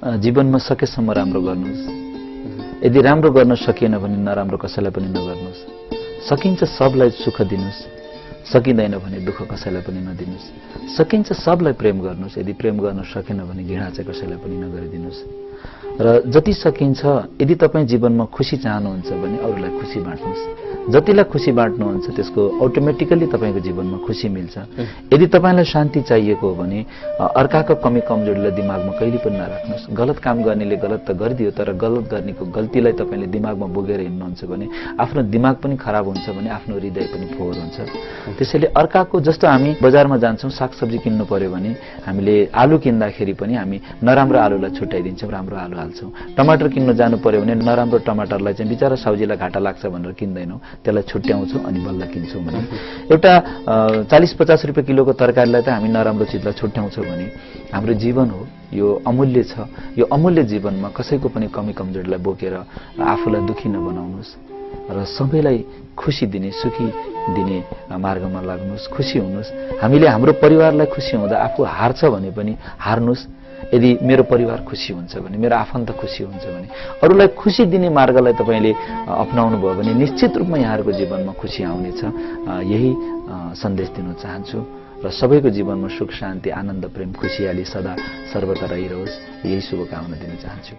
जीवनमा सकेसम्म राम्रो गर्नुहोस्। यदि राम्रो गर्न सकिएन भने नराम्रो कसैलाई पनि नगर्नुहोस्। सकिन्छ सबलाई सुख दिनुहोस्, सकिँदैन भने दुःख कसैलाई पनि नदिनुहोस्। सकिन्छ सबलाई प्रेम गर्नुहोस्, यदि प्रेम गर्न सकेन भने घृणा चाहिँ कसैलाई पनि नगरिदिनुहोस्। र जति सकिन्छ यदि तपाईँ जीवनमा खुसी चाहनुहुन्छ भने अरूलाई खुसी बाँड्नुहोस्। जतिलाई खुसी बाँड्नुहुन्छ त्यसको अटोमेटिकली तपाईँको जीवनमा खुसी मिल्छ। यदि तपाईँलाई शान्ति चाहिएको हो भने अर्काको कमी कमजोरीलाई दिमागमा कहिले पनि नराख्नुहोस्। गलत काम गर्नेले गलत त गरिदियो, तर गलत गर्नेको गल्तीलाई तपाईँले दिमागमा बोकेर हिँड्नुहुन्छ भने आफ्नो दिमाग पनि खराब हुन्छ भने आफ्नो हृदय पनि फोहोर हुन्छ। त्यसैले अर्काको जस्तो हामी बजारमा जान्छौँ सागसब्जी किन्नु पर्यो भने हामीले आलु किन्दाखेरि पनि हामी नराम्रो आलुलाई छुट्याइदिन्छौँ, राम्रो आलु हाल्छौँ। टमाटर किन्न जानु पर्यो भने नराम्रो टमाटरलाई चाहिँ बिचारा साउजीलाई घाटा लाग्छ भनेर किन्दैनौँ, त्यसलाई छुट्याउँछौँ अनि बल्ल किन्छौँ भने। एउटा 40-50 रुपियाँ किलोको तरकारीलाई त हामी नराम्रो चिजलाई छुट्याउँछौँ भने हाम्रो जीवन हो, यो अमूल्य छ। यो अमूल्य जीवनमा कसैको पनि कमी कमजोरीलाई बोकेर आफूलाई दुखी नबनाउनुहोस् र सबैलाई खुसी दिने, सुखी दिने मार्गमा लाग्नुहोस्, खुसी हुनुहोस्। हामीले हाम्रो परिवारलाई खुसी हुँदा आफू हार्छ भने पनि हार्नुहोस्। यदि मेरो परिवार खुसी हुन्छ भने, मेरो आफन्त खुसी हुन्छ भने, अरूलाई खुसी दिने मार्गलाई तपाईँले अपनाउनु भयो भने निश्चित रूपमा यहाँहरूको जीवनमा खुसी आउनेछ। यही सन्देश दिन चाहन्छु र सबैको जीवनमा सुख शान्ति आनन्द प्रेम खुसियाली सदा सर्वदा रहिरहोस्, यही शुभकामना दिन चाहन्छु।